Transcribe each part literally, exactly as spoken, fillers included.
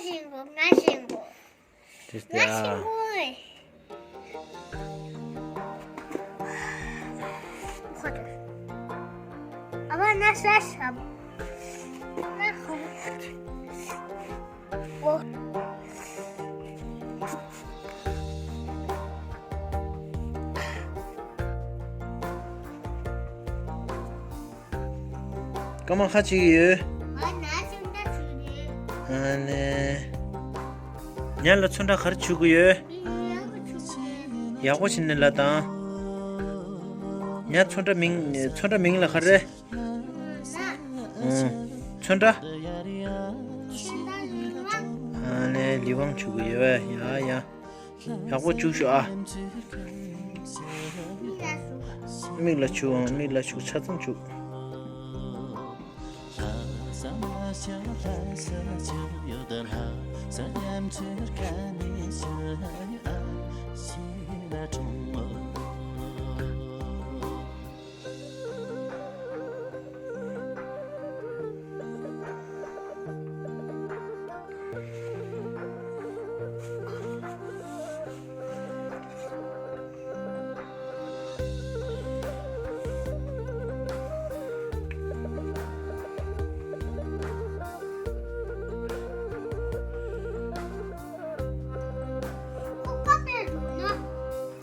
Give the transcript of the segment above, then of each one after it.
ཤིང་གོ་ང་ཤིང་གོ་དེ་ལྟ། ང་ཤིང་གོ་ཨེ། ཁོ་ཐོ། ཨ་བ་ན་ས་ཤ་བོ། ན་ཧོ། ཨོ། སྐར་མ་ཁ་ཅིག་ཡོད། ང་ན་ཅིག་འདྲ་བྱུང་རེད། ཨ་ནི། ཉ་ལ་ཚོན་ཁྲ་ག་རེ་བྱུག་གི་ཡོད། ཡག་པོ་བྱུང་རེད། ཡག་པོ་བྱས་ནས་ལབ་དང་། ཉ་ཚོན་ཁྲ་མིང་ཚོན་ཁྲ་མིང་ལ་ག་རེ། ཨ། ཚོན་ཁྲ། ཨ་ནི་ལི་ཝང་བྱུག་གི་ཡོད། ཡ་ཡ། ཡག་པོ་བྱུག་ཤོག་ཨ། མིག་ལ་བྱུག་ཨང་། མིག་ལ་བྱུག་ཆ་ཚང་བྱུག་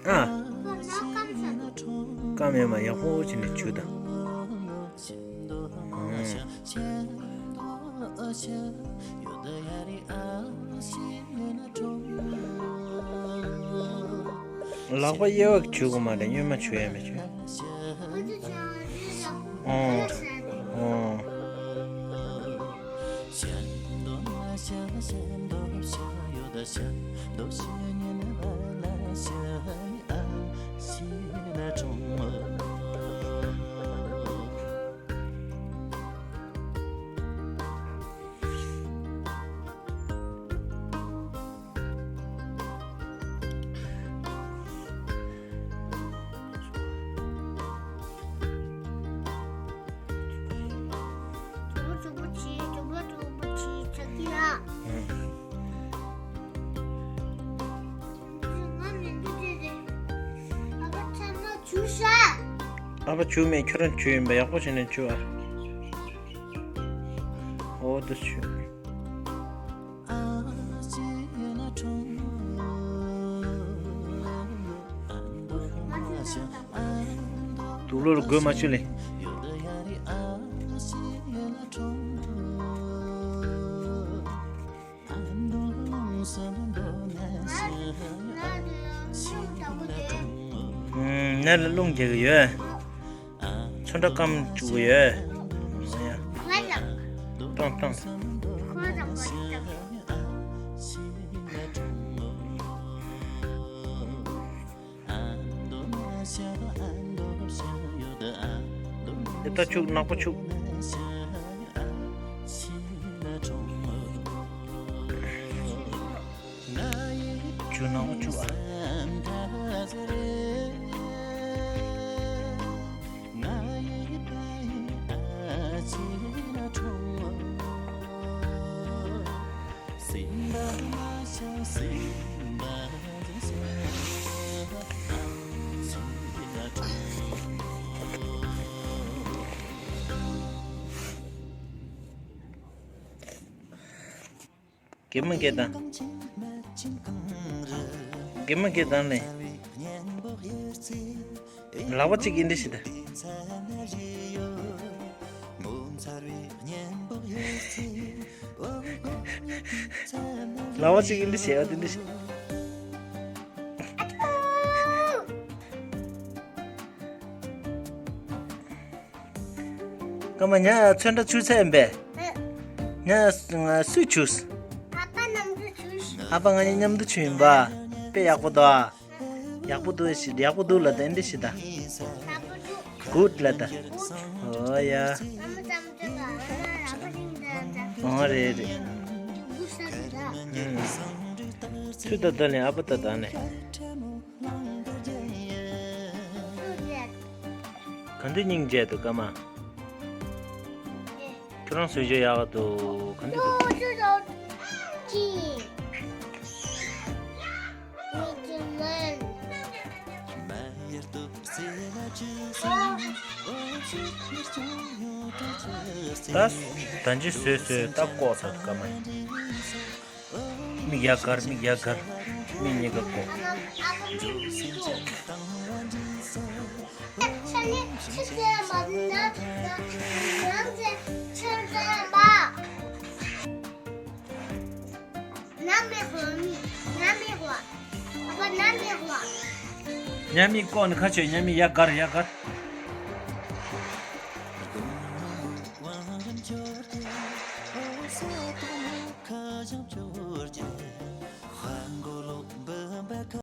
ཨ། སྐམ་ཡོད་མ། ཡག་པོ་བྱས་ནས་བྱུག་དང་། ལག་པ་གཡས་པ་བྱུག་དགོས་མ་རེད། གཡོན་མ་བྱུག་ཡ་མི་བྱུག་ཨོ། ཨོ། ཨ་ཕ་བྱུག་མེད། ཁྱོད་རང་བྱུག་ཡིན་པ། ཡག་པོ་བྱས་ནས་བྱུག་ཨ། ཨོ་དེ་བྱུག་དུག་ལོར་དགོད་མ་བྱུག་ལེ། ནས་ལ་རླུང་རྒྱག་གི་ཡོད། ཚོན་ཁྲ་སྐམ་བཅུག་གི་ཡོད། སྤྲང་སྤྲང་། དེ་ལྟ་བྱུག་ནག་པོ་བྱུག་བྱུག་ནག་པོ་བྱུག་ཨ། གད་མོ་གད་དང་། གད་མོ་གད་དང་ལེ། ལག་པ་གཅིག་ཨིན་འདྲ་ཞིག་དང་། ལག་པ་གཅིག་ཨིན་འདྲ་ཞིག་ཨ་དེ་འདྲ་ཞིག་སྐར་མ་ཉ་ཚོན་ཁྲ་བྱུག་ཚར་ཡིན་པས། ཉ་སུས་བྱུགས། ཨ་ཕ་ང་གཉིས་མཉམ་དུ་བྱུགས་ཡིན་པ། དཔེ་ཡག་པོ་འདུག་ཨ། ཡག་པོ་འདུག་ཞིག་ཡག་པོ་འདུག་ལ་དེ་འདྲ་ཞིག་དང་། གུད་ལ་ད། ཨོ་ཡ། ཨོ་རེད་རེད། ཚུལ་ད་ད་ལེན་ཨ་ཕ་ད་ད་ནས། ག་འདི་སྙིང་རྗེ་འདུག་སྐར་མ། ཁྱོད་རང་སུན་ཞོ་ཡག་འདུག་ག་འདི་འདུག་ད་ད་ཅི་བཟོས་བཟོས་ད་ལྐོག་ཚར་དུ་ཀ་མ་ཡིན། མིག་ཡར་དགར། མིག་ཡར་དགར། མིག་གཉིས་ཀ་ལྐོག། ཉ་མིག་ལྐོག་ནི་ཁ་ཆོད། ཉ་མིག་ཡར་དགར། ཡར་དགར།